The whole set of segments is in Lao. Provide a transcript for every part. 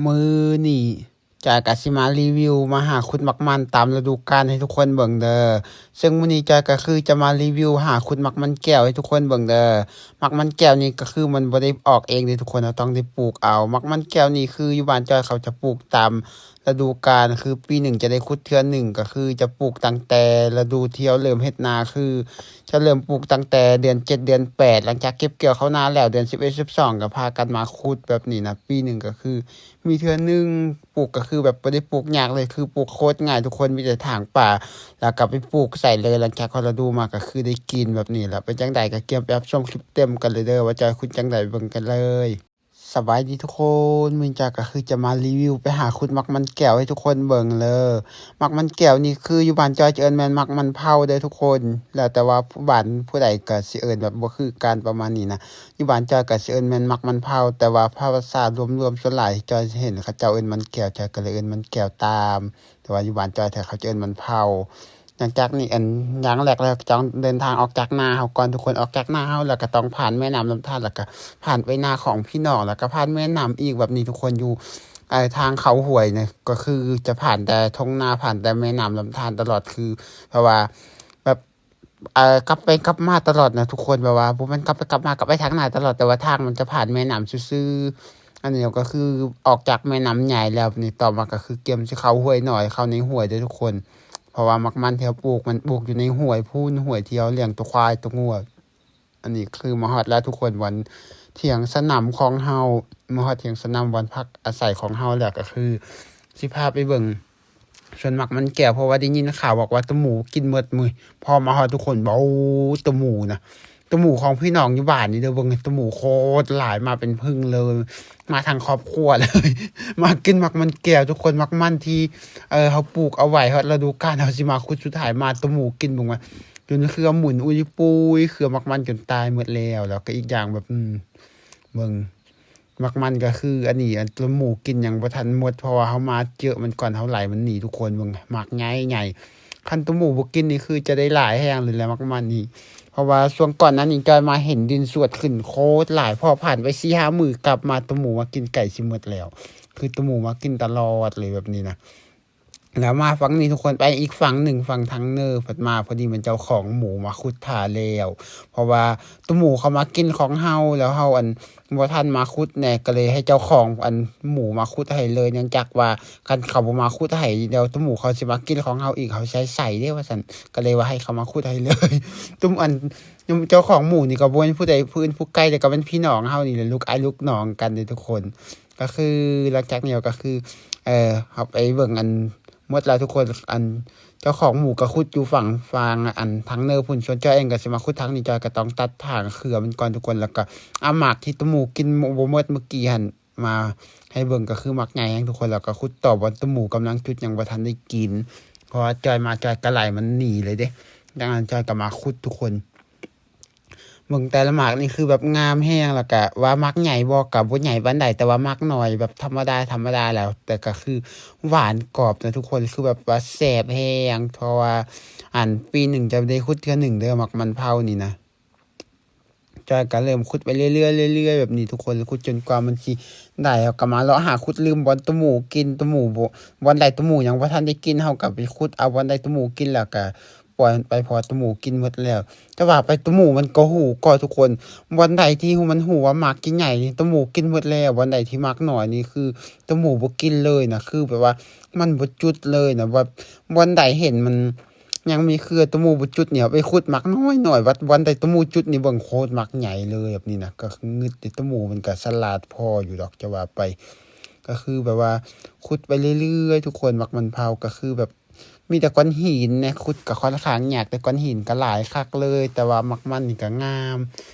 ມື້ນີ້ຈອຍກະຊິມາຣີວິວ ມາຫາຂຸດໝາກມັນຕາມລະດູການໃຫ້ທຸກຄົນເບິ່ງເດີ. ເຊິ່ງມື້ນີ້ຈອຍກະຄືຈະມາຣີວິວຫາຂຸດໝາກມັນແກ້ວໃຫ້ທຸກຄົນເບິ່ງເດີ. ໝາກມັນແກ້ວນີ້ກະຄືມັນບໍ່ໄດ້ອອກເອງເດ້ທຸກຄົນ, ເຮົາຕ້ອງໄດ້ປູກເອົາ. ໝາກມັນແກ້ວນີ້ຄືຢູ່ບ້ານຈອຍເຂົາຈະປູກຕາມລະດູການ, ຄືປີໜຶ່ງຈະໄດ້ຂຸດເທື່ອໜຶ່ງ, ກະຄືຈະປູກຕັ້ງແຕ່ລະດູທີ່ເຮົາເລີ່ມເຮັດນາ, ຄືຈະເລີ່ມປູກຕັ້ງແຕ່ເດືອນເຈັດ ເດືອນແປດ, ຫຼັງຈາກເກັບກ່ຽວເຂົ້ານາແລ້ວ ເດືອນສິບເອັດ ສິບສອງ ກະພາກັນມາຂຸດແບບນີ້ນະ. ປີໜຶ່ງກະຄື ມີເທື່ອໜຶ່ງ ປູກກະຄືແບບບໍ່ໄດ້ປູກຍາກເລີຍ, ຄືປູກໂຄດງ່າຍທຸກຄົນ, ມີແຕ່ຖາງປາ ແລ້ວກະໄປປູກໃສ່ເລີຍ. ຫຼັງຈາກຮອດລະດູມາກະຄືໄດ້ກິນແບບນີ້ແຫຼະ. ເປັນຈັ່ງໃດກະກຽມໄປຮັບຊົມຄລິບເຕັມກັນເລີຍເດີ ວ່າຈອຍຂຸດຈັ່ງໃດ, ເບິ່ງກັນເລີຍ. ສະບາຍດີທຸກຄົນ, ມື້ນີ້ຈອຍກະຄືຈະມາຣີວິວ ໄປຫາຂຸດໝາກມັນແກ້ວໃຫ້ທຸກຄົນເບິ່ງເລີ. ໝາກມັນແກ້ວນີ້ຄືຢູ່ບ້ານຈອຍຈະເອີ້ນແມ່ນໝາກມັນເຜົາເດີທຸກຄົນ, ແລ້ວແຕ່ວ່າບ້ານຜູ້ໃດກະຊິເອີ້ນແບບບໍ່ຄືກັນ ປະມານນີ້ນະ. ຢູ່ບ້ານຈອຍກະຊິເອີ້ນແມ່ນໝາກມັນເຜົາ, ແຕ່ວ່າພາສາລວມໆ ສ່ວນຫຼາຍທີ່ຈອຍເຫັນເຂົາເຈົ້າເອີ້ນມັນແກ້ວ, ຈອຍກະເລີຍເອີ້ນມັນແກ້ວຕາມ, ແຕ່ວ່າຢູ່ບ້ານຈອຍແທ້ເຂົາຈະເອີ້ນມັນເຜົາ. ຫຼັງຈາກນີ້ ອັນ ຢ່າງແລກເຮົາຕ້ອງເດີນທາງອອກຈາກນາເຮົາກ່ອນທຸກຄົນ. ອອກຈາກນາເຮົາແລ້ວກະຕ້ອງຜ່ານແມ່ນ້ຳລຳທານ, ແລ້ວກະຜ່ານໄປນາຂອງພີ່ນ້ອງ, ແລ້ວກະຜ່ານແມ່ນ້ຳອີກແບບນີ້ທຸກຄົນ. ຢູ່ ເອີ ທາງເຂົ້າຫ້ວຍນີ້ກະຄືຈະຜ່ານແຕ່ທົ່ງນາ, ຜ່ານແຕ່ແມ່ນ້ຳລຳທານຕະຫຼອດ, ຄືແບບວ່າ ແບບ ເອີ ກັບໄປກັບມາຕະຫຼອດນະທຸກຄົນ, ແບບວ່າບໍ່ແມ່ນກັບໄປກັບມາ, ກັບໄປທາງໜ້າຕະຫຼອດ, ແຕ່ວ່າທາງມັນຈະຜ່ານແມ່ນ້ຳຊື່ໆ. ອັນນີ້ກະຄືອອກຈາກແມ່ນ້ຳໃຫຍ່ແລ້ວນີ້, ຕໍ່ມາກະຄືກຽມຊິເຂົ້າຫ້ວຍນ້ອຍ, ເຂົ້າໃນຫ້ວຍເດີທຸກຄົນ, ເພາະວ່າໝາກມັນທີ່ເຮົາປູກ ມັນປູກຢູ່ໃນຫ້ວຍພຸ້ນ, ຫ້ວຍທີ່ເຮົາລ້ຽງຕົວຄວາຍຕົວງົວ. ອັນນີ້ຄືມາຮອດແລ້ວທຸກຄົນ, ບ່ອນຖຽງສະໜາມຂອງເຮົາ, ມາຮອດຖຽງສະໜາມ ບ່ອນພັກອາໄສຂອງເຮົາແລ້ວ, ກະຄືຊິພາໄປເບິ່ງ ສວນໝາກມັນແກ້ວ, ເພາະວ່າໄດ້ຍິນຂ່າວບອກວ່າໂຕໝູກິນໝົດ. ມື້ພໍມາຮອດທຸກຄົນ ໂອ້ ໂຕໝູນະ, ໂຕໝູຂອງພີ່ນ້ອງຢູ່ບ້ານນີ້ເດີ, ເບິ່ງໂຕໝູໂຄດຫຼາຍ, ມາເປັນຜຶ່ງເລີຍ, ມາທັງຄອບຄົວເລີຍ ມາກິນໝາກມັນແກ້ວທຸກຄົນ. ໝາກມັນທີ່ ເອີ ເຮົາປູກເອົາໄວ້ ຮອດລະດູການເຮົາຊິມາຂຸດ, ສຸດທ້າຍມາໂຕໝູກິນ. ເບິ່ງວ່າ ຈົນເຄືອໝຸນອຸຍປຸຍ, ເຄືອໝາກມັນຈົນຕາຍໝົດແລ້ວ. ແລ້ວກະອີກຢ່າງແບບ ອືມ ເບິ່ງ ໝາກມັນກະຄືອັນນີ້ ອັນໂຕໝູກິນຍັງບໍ່ທັນໝົດ, ເພາະວ່າເຮົາມາເຈີມັນກ່ອນ, ເຮົາໄລ່ມັນໜີທຸກຄົນ. ເບິ່ງໝາກໃຫຍ່ໆ, ຄັນໂຕໝູບໍ່ກິນນີ້ຄືຈະໄດ້ຫຼາຍແຮງເລີຍແຫຼະໝາກມັນນີ້, ເພາະວ່າຊ່ວງກ່ອນໜ້ານີ້ຈອຍມາເຫັນດິນສວດຂຶ້ນໂຄດຫຼາຍ, ພໍຜ່ານໄປສີ່ຫ້າມື້ກັບມາໂຕໝູມາກິນໃກ້ຊິໝົດແລ້ວ, ຄືໂຕໝູມາກິນຕະຫຼອດເລີຍແບບນີ້ນະ. ແລ້ວມາຝັ່ງນີ້ທຸກຄົນ, ໄປອີກຝັ່ງໜຶ່ງ ຝັ່ງທາງເນີ ພັດມາພໍດີແມ່ນເຈົ້າຂອງໝູມາຂຸດຖ້າແລ້ວ, ເພາະວ່າໂຕໝູເຂົາມາກິນຂອງເຮົາ ແລ້ວເຮົາ ອັນ ບໍ່ທັນມາຂຸດແດ່, ກະເລີຍໃຫ້ເຈົ້າຂອງ ອັນ ໝູມາຂຸດໃຫ້ເລີຍ. ເນື່ອງຈາກວ່າຄັນເຂົາບໍ່ມາຂຸດໃຫ້ ແລ້ວໂຕໝູເຂົາຊິມາກິນຂອງເຮົາອີກ, ເຮົາຊິໃຊ້ໃສເດ້ ວ່າຊັ້ນ, ກະເລີຍວ່າໃຫ້ເຂົາມາຂຸດໃຫ້ເລີຍ. ໂຕ ອັນ ເຈົ້າຂອງໝູນີ້ກະບໍ່ແມ່ນຜູ້ໃດຜູ້ອື່ນຜູ້ໄກເດ້, ກະແມ່ນພີ່ນ້ອງເຮົານີ້ແຫຼະ, ລູກອ້າຍລູກນ້ອງກັນເດ້ທຸກຄົນ. ກະຄືຫຼັງຈາກນີ້ກະຄື ເອີ ເຮົາໄປເບິ່ງ ອັນ ໝົດແລ້ວທຸກຄົນ, ອັນ ເຈົ້າຂອງໝູກະຂຸດຢູ່ຝັ່ງ ຝັ່ງ ອັນ ທາງເນີພຸ້ນ, ສ່ວນຈອຍເອງກະຊິມາຂຸດທາງນີ້, ຈອຍກະຕ້ອງຕັດຖາງເຄືອມັນກ່ອນທຸກຄົນ, ແລ້ວກະເອົາໝາກທີ່ໂຕໝູກິນບໍ່ໝົດມື້ກີ້ຫັ້ນມາໃຫ້ເບິ່ງ, ກະຄືໝາກໃຫຍ່ແຮງທຸກຄົນ. ແລ້ວກະຂຸດຕໍ່ບ່ອນໂຕໝູກຳລັງຈຸດຍັງບໍ່ທັນໄດ້ກິນ, ເພາະວ່າຈອຍມາຈອຍກະໄລ່ມັນໜີເລີຍເດ້. ດັ່ງນັ້ນຈອຍກະມາຂຸດທຸກຄົນ. ເບິ່ງແຕ່ລະໝາກນີ້ຄືແບບງາມແຮງ, ແລ້ວກະວ່າໝາກໃຫຍ່ບໍ່ ກະບໍ່ໃຫຍ່ປານໃດ, ແຕ່ວ່າໝາກນ້ອຍແບບທຳມະດາ ທຳມະດາແລ້ວ, ແຕ່ກະຄືຫວານກອບນະທຸກຄົນ, ຄືແບບວ່າແຊບແຮງ. ເພາະວ່າ ອັນ ປີໜຶ່ງຈະໄດ້ຂຸດເທື່ອໜຶ່ງເດີ ໝາກມັນເຜົານີ້ນະ. ຈອຍກະເລີ່ມຂຸດໄປເລື້ອຍໆ ເລື້ອຍໆ ແບບນີ້ທຸກຄົນ, ຂຸດຈົນກວ່າມັນຊິໄດ້ ເຮົາກະມາເລາະຫາຂຸດລືມບ່ອນໂຕໝູກິນ, ໂຕໝູບໍ່ ບ່ອນໃດໂຕໝູຍັງບໍ່ທັນໄດ້ກິນ ເຮົາກະໄປຂຸດເອົາບ່ອນໃດໂຕໝູກິນ ແລ້ວກະ ປ່ອຍມັນໄປ ເພາະວ່າໂຕໝູກິນໝົດແລ້ວ. ແຕ່ວ່າໄປໂຕໝູມັນກະຮູ້ກໍທຸກຄົນ, ບ່ອນໃດທີ່ມັນຮູ້ວ່າໝາກກິນໃຫຍ່ນີ້ ໂຕໝູກິນໝົດແລ້ວ, ບ່ອນໃດທີ່ໝາກນ້ອຍນີ້ຄືໂຕໝູບໍ່ກິນເລີຍນະ, ຄືແບບວ່າມັນບໍ່ຈຸດເລີຍນະ, ແບບບ່ອນໃດເຫັນມັນຍັງມີເຄືອໂຕໝູບໍ່ຈຸດນີ້ ເອົາໄປຂຸດໝາກນ້ອຍໆ, ບາດບ່ອນໃດໂຕໝູຈຸດນີ້ ເບິ່ງໂຄດໝາກໃຫຍ່ເລີຍແບບນີ້ນະ. ກະງຶດເດ້, ໂຕໝູມັນກະສະຫຼາດພໍຢູ່ດອກ ຈະວ່າໄປ. ກະຄືແບບວ່າຂຸດໄປເລື້ອຍໆ ທຸກຄົນ, ໝາກມັນເຜົາກະຄືແບບ ມີແຕ່ກ້ອນຫີນນະ, ຂຸດກະຂ້ອນຂ້າງຍາກ, ແຕ່ກ້ອນຫີນກະຫຼາຍຄັກເລີຍ. ແຕ່ວ່າໝາກມັນນີ້ກະງາມ,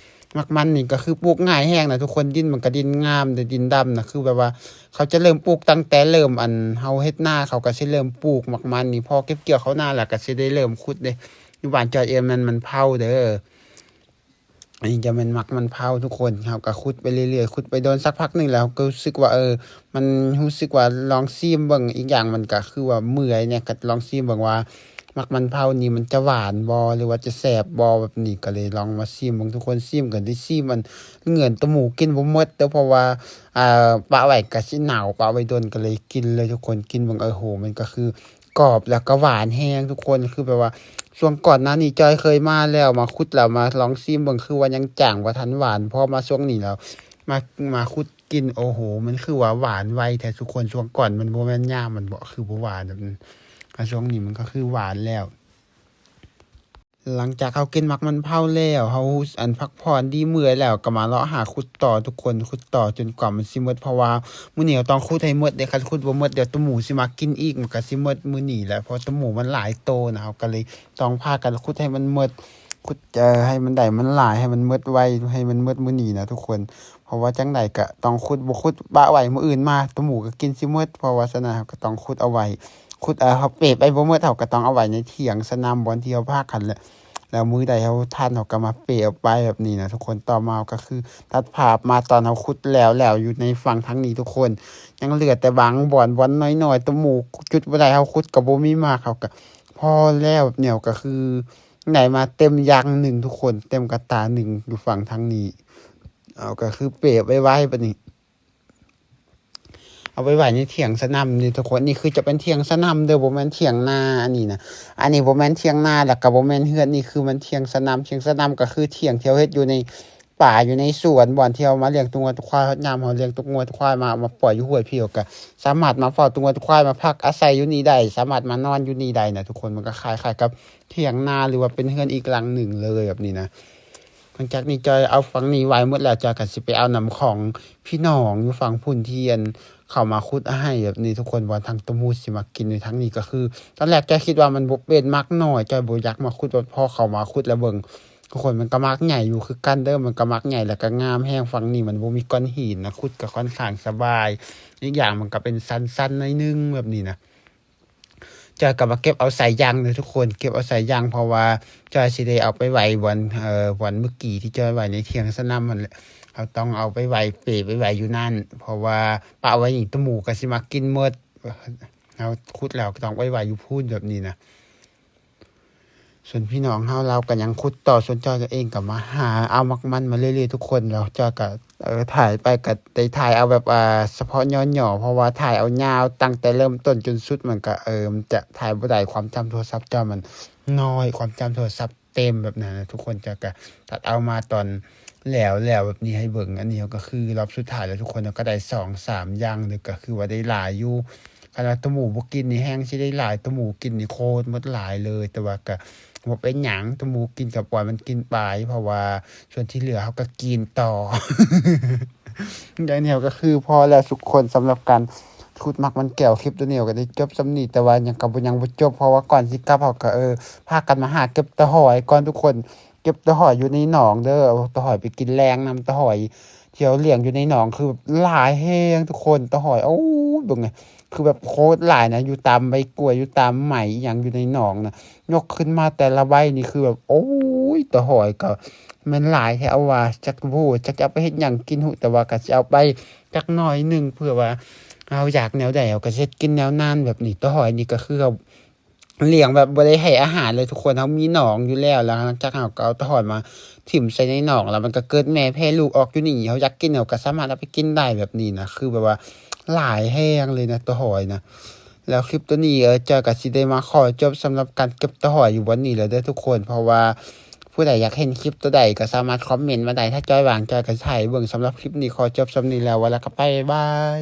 ໝາກມັນນີ້ກະຄືປູກງ່າຍແຮງນະທຸກຄົນ, ດິນມັນກະດິນງາມເດ້, ດິນດຳນະ, ຄືແບບວ່າເຂົາຈະເລີ່ມປູກຕັ້ງແຕ່ເລີ່ມ ອັນ ເຮົາເຮັດນາ ເຂົາກະຊິເລີ່ມປູກໝາກມັນນີ້, ພໍເກັບກ່ຽວເຂົ້ານາແລ້ວກະຊິໄດ້ເລີ່ມຂຸດເດ້. ຢູ່ບ້ານຈອຍເອີ້ນມັນເຜົາເດີ. ອັນນີ້ຈະແມ່ນໝາກມັນເຜົາທຸກຄົນ, ເຮົາກະຂຸດໄປເລື້ອຍໆ, ຂຸດໄປໂດນສັກພັກໜຶ່ງແລ້ວ ເຮົາກະຮູ້ສຶກວ່າ ເອີ ມັນຮູ້ສຶກວ່າລອງຊີມເບິ່ງ, ອີກຢ່າງມັນກະຄືວ່າເມື່ອຍແດ່, ກະລອງຊີມເບິ່ງວ່າ ໝາກມັນເຜົານີ້ມັນຈະຫວານບໍ່ ຫຼືວ່າຈະແຊບບໍ່ ແບບນີ້ ກໍເລີຍລອງມາຊີມເບິ່ງທຸກຄົນ. ຊີມກໍໄດ້ຊີມອັນເຫງືອນໂຕໝູກິນບໍ່ໝົດເດີ້ ເພາະວ່າ ອ່າ ປະໄວ້ກໍຊິເນົ່າ ປະໄວ້ດົນ ກໍເລີຍກິນເລີຍທຸກຄົນ. ກິນເບິ່ງ ເອີ ໂຫ ມັນກໍຄືກອບ ແລ້ວກໍຫວານແຮງທຸກຄົນ. ຄືແບບວ່າຊ່ວງກ່ອນໜ້ານີ້ ຈ້ອຍເຄີຍມາແລ້ວ ມາຂຸດແລ້ວ ມາລອງຊີມເບິ່ງ ຄືວ່າຍັງຈາງ ບໍ່ທັນຫວານ. ພໍມາຊ່ວງນີ້ແລ້ວ ມາ ມາຂຸດ ກິນ ໂອ້ໂຫ ມັນຄືວ່າຫວານໄວແທ້ທຸກຄົນ. ຊ່ວງກ່ອນມັນບໍ່ແມ່ນຍາມມັນເບາະ ຄືບໍ່ຫວານ ແບບນັ້ນ ແຕ່ຊ່ວງນີ້ມັນກໍຄືຫວານແລ້ວ. ຫຼັງຈາກເຮົາກິນໝາກມັນເຜົາແລ້ວ ເຮົາ ອັນ ພັກຜ່ອນດີເມື່ອຍແລ້ວ ກໍມາເລາະຫາຂຸດຕໍ່ທຸກຄົນ ຂຸດຕໍ່ຈົນກວ່າມັນຊິໝົດ ເພາະວ່າມື້ນີ້ເຮົາຕ້ອງຂຸດໃຫ້ໝົດເດ້. ຄັນຂຸດບໍ່ໝົດ ດຽວໂຕໝູຊິມາກິນອີກ ມັນກໍຊິໝົດມື້ນີ້ແຫຼະ ເພາະໂຕໝູມັນຫຼາຍໂຕນະ. ເຮົາກໍເລີຍຕ້ອງພາກັນຂຸດໃຫ້ມັນໝົດ ຂຸດ ເອີ ໃຫ້ມັນໄດ້ມັນຫຼາຍ ໃຫ້ມັນໝົດໄວ ໃຫ້ມັນໝົດມື້ນີ້ນະທຸກຄົນ. ເພາະວ່າຈັ່ງໃດກໍຕ້ອງຂຸດ ບໍ່ຂຸດປະໄວ້ມື້ອື່ນມາ ໂຕໝູກໍກິນຊິໝົດ. ເພາະວ່າສະນັ້ນເຮົາກໍຕ້ອງຂຸດເອົາໄວ້ ຂຸດ ເອີ ເຮົາເປໄປບໍ່ໝົດ ເຮົາກໍຕ້ອງເອົາໄວ້ໃນຖຽງສະໜຳບ່ອນທີ່ເຮົາພັກຫັ້ນແຫຼະ. ແລ້ວມື້ໃດເຮົາທັນ ເຮົາກໍມາເປເອົາໄປແບບນີ້ນະທຸກຄົນ. ຕໍ່ມາກໍຄືຕັດພາບມາຕອນເຮົາຂຸດແລ້ວ ແລ້ວຢູ່ໃນຝັ່ງທາງນີ້ທຸກຄົນ ຍັງເຫຼືອແຕ່ບາງບ່ອນ ບ່ອນນ້ອຍໆ ໂຕໝູຈຸດບໍ່ໄດ້ ເຮົາຂຸດກໍບໍ່ມີໝາກ ເຮົາກໍພໍແລ້ວ. ແບບນີ້ກໍຄືໄດ້ມາເຕັມຢາງໜຶ່ງທຸກຄົນ ເຕັມກະຕ່າໜຶ່ງຢູ່ຝັ່ງທາງນີ້. ເອົາ ກໍຄືເປໄວ້ໄວບາດນີ້ ເອົາໄປໄວ້ໃນຖຽງສະໜຳນີ້ທຸກຄົນ. ນີ້ຄືຈະເປັນຖຽງສະໜຳເດີ້ ບໍ່ແມ່ນຖຽງນາ. ອັນນີ້ນະ ອັນນີ້ບໍ່ແມ່ນຖຽງນາ ແລ້ວກໍບໍ່ແມ່ນເຮືອນ. ນີ້ຄືມັນຖຽງສະໜຳ. ຖຽງສະໜຳກໍຄືຖຽງທີ່ເຮົາເຮັດຢູ່ໃນປ່າ ຢູ່ໃນສວນ ບ່ອນທີ່ເຮົາມາລ້ຽງຕົວງົວຕົວຄວາຍ. ຮອດຍາມເຮົາລ້ຽງຕົວງົວຕົວຄວາຍມາ ເອົາມາປ່ອຍຢູ່ຫ້ວຍພີ້ ກໍສາມາດມາເຝົ້າຕົວງົວຕົວຄວາຍ ມາພັກອາໄສຢູ່ນີ້ໄດ້ ສາມາດມານອນຢູ່ນີ້ໄດ້ນະທຸກຄົນ. ມັນກໍຄ້າຍໆກັບຖຽງນາ ຫຼືວ່າເປັນເຮືອນອີກຫຼັງໜຶ່ງເລີຍແບບນີ້ນະ. ຫຼັງຈາກນີ້ຈ້ອຍເອົາຝັ່ງນີ້ໄວ້ໝົດແລ້ວ ຈ້ອຍກໍຊິໄປເອົານຳຂອງພີ່ນ້ອງຢູ່ຝັ່ງພຸ້ນ ທີ່ ອັນ ເຂົາມາຂຸດໃຫ້ແບບນີ້ທຸກຄົນ ວ່າທາງໂຕໝູຊິມາກິນ. ໃນທາງນີ້ກໍຄື ຕອນແລກຈ້ອຍຄິດວ່າມັນບໍ່ເປັນໝາກນ້ອຍ ຈ້ອຍບໍ່ຢາກມາຂຸດ ວ່າພໍເຂົາມາຂຸດແລ້ວເບິ່ງທຸກຄົນ ມັນກໍໝາກໃຫຍ່ຢູ່ຄືກັນເດີ້ ມັນກໍໝາກໃຫຍ່ ແລ້ວກໍງາມແຮງ. ຝັ່ງນີ້ມັນບໍ່ມີກ້ອນຫີນນະ ຂຸດກໍຄ່ອນຂ້າງສະບາຍ ອີກຢ່າງມັນກໍເປັນຊັນໆໜ້ອຍໜຶ່ງແບບນີ້ນະ. ຈ້ອຍກໍມາເກັບເອົາສາຍຢາງເດີ້ທຸກຄົນ ເກັບເອົາສາຍຢາງ ເພາະວ່າຈ້ອຍຊິໄດ້ເອົາໄປໄວ້ບ່ອນ ເອີ ບ່ອນເມື່ອກີ້ທີ່ຈ້ອຍໄວ້ໃນຖຽງສະໜຳຫັ້ນແຫຼະ. ເຮົາຕ້ອງເອົາໄປໄວ້ ເປໄປໄວ້ຢູ່ນັ້ນ ເພາະວ່າປະໄວ້ນີ້ໂຕໝູກໍຊິມາກິນໝົດ. ເຮົາຂຸດແລ້ວກໍຕ້ອງໄປໄວ້ຢູ່ພຸ້ນແບບນີ້ນະ. ສ່ວນພີ່ນ້ອງເຮົາລາວກໍຍັງຂຸດຕໍ່ ສ່ວນຈ້ອຍເອງກໍມາຫາເອົາໝາກມັນມາເລື້ອຍໆທຸກຄົນ. ແລ້ວຈ້ອຍກໍ ເອີ ຖ່າຍໄປກໍໄດ້ຖ່າຍເອົາແບບ ອ່າ ສະເພາະຫຍໍ້ໆ ເພາະວ່າຖ່າຍເອົາຍາວຕັ້ງແຕ່ເລີ່ມຕົ້ນຈົນສຸດ ມັນກໍ ເອີ ມັນຈະຖ່າຍບໍ່ໄດ້ ຄວາມຈຳໂທລະສັບຈ້ອຍມັນນ້ອຍ ຄວາມຈຳໂທລະສັບເຕັມແບບນັ້ນນະທຸກຄົນ. ຈ້ອຍກໍຕັດເອົາມາຕອນແລ້ວໆແບບນີ້ໃຫ້ເບິ່ງ. ອັນນີ້ກໍຄືລອບສຸດທ້າຍແລ້ວທຸກຄົນ ກໍໄດ້ສອງສາມຢ່າງເດີ້ ກໍຄືວ່າໄດ້ຫຼາຍຢູ່. ຄັນວ່າໂຕໝູບໍ່ກິນນີ້ແຮ່ງຊິໄດ້ຫຼາຍ ໂຕໝູກິນນີ້ໂຄດໝົດຫຼາຍເລີຍ. ແຕ່ວ່າກໍບໍ່ເປັນຫຍັງ ໂຕໝູກິນກໍປ່ອຍມັນກິນໄປ ເພາະວ່າສ່ວນທີ່ເຫຼືອເຮົາກໍກິນຕໍ່. ຢ່າງດຽວກໍຄືພໍແລ້ວທຸກຄົນ ສຳລັບການຂຸດໝາກມັນແກ້ວ ຄລິບໂຕນີ້ກໍໄດ້ຈົບສ່ຳນີ້. ແຕ່ວ່າຍັງກໍບໍ່ ຍັງບໍ່ຈົບ ເພາະວ່າກ່ອນຊິກັບເຮົາກໍ ເອີ ພາກັນມາຫາເກັບຕະຫອຍກ່ອນທຸກຄົນ. ເກັບຕະຫອຍຢູ່ໃນໜອງເດີ້ ເອົາຕະຫອຍໄປກິນແລງນຳ. ຕະຫອຍທີ່ເຮົາລ້ຽງຢູ່ໃນໜອງຄືແບບຫຼາຍແຮງທຸກຄົນ ຕະຫອຍ ໂອ້ຍ ເບິ່ງ ຄືແບບໂຄດຫຼາຍນະ ຢູ່ຕາມໃບກ້ວຍ ຢູ່ຕາມໄມ້ອີ່ຫຍັງຢູ່ໃນໜອງນະ ຍົກຂຶ້ນມາແຕ່ລະໃບນີ້ຄືແບບ ໂອ້ຍ ຕະຫອຍກໍແມ່ນຫຼາຍແທ້ ເອົາວ່າ ຈັກ ບໍ່ຮູ້ຈັກຈະເອົາໄປເຮັດຫຍັງກິນ ຮູ້ແຕ່ວ່າກໍຊິເອົາໄປຈັກໜ້ອຍໜຶ່ງ ເພື່ອວ່າເຮົາຢາກແນວໃດເຮົາກໍຊິເຮັດກິນແນວນັ້ນແບບນີ້. ຕະຫອຍນີ້ກໍຄືເຮົາ ລ້ຽງແບບບໍ່ໄດ້ໃຫ້ອາຫານເລີຍທຸກຄົນ ເຮົາມີໜອງຢູ່ແລ້ວ ແລ້ວຫຼັງຈາກເຮົາກໍເອົາຕະຫອຍມາຖິ້ມໃສ່ໃນໜອງ ແລ້ວມັນກໍເກີດແມ່ແຜ່ລູກອອກຢູ່ນີ້ ເຮົາຢາກກິນເຮົາກໍສາມາດເອົາໄປກິນໄດ້ແບບນີ້ນະ ຄືແບບວ່າຫຼາຍແຮງເລີຍນະ ຕະຫອຍນະ. ແລ້ວຄລິບໂຕນີ້ ເອີ ຈ້ອຍກໍຊິໄດ້ມາຂໍຈົບສຳລັບການເກັບຕະຫອຍຢູ່ບ່ອນນີ້ແລ້ວເດີ້ທຸກຄົນ ເພາະວ່າຜູ້ໃດຢາກເຫັນຄລິບໂຕໃດກໍສາມາດຄອມເມັນມາໄດ້ ຖ້າຈ້ອຍວ່າງຈ້ອຍກໍຊິຖ່າຍໃຫ້ເບິ່ງ. ສຳລັບຄລິບນີ້ຂໍຈົບສ່ຳນີ້ແລ້ວ ວ່າແລ້ວກໍບາຍບາຍ.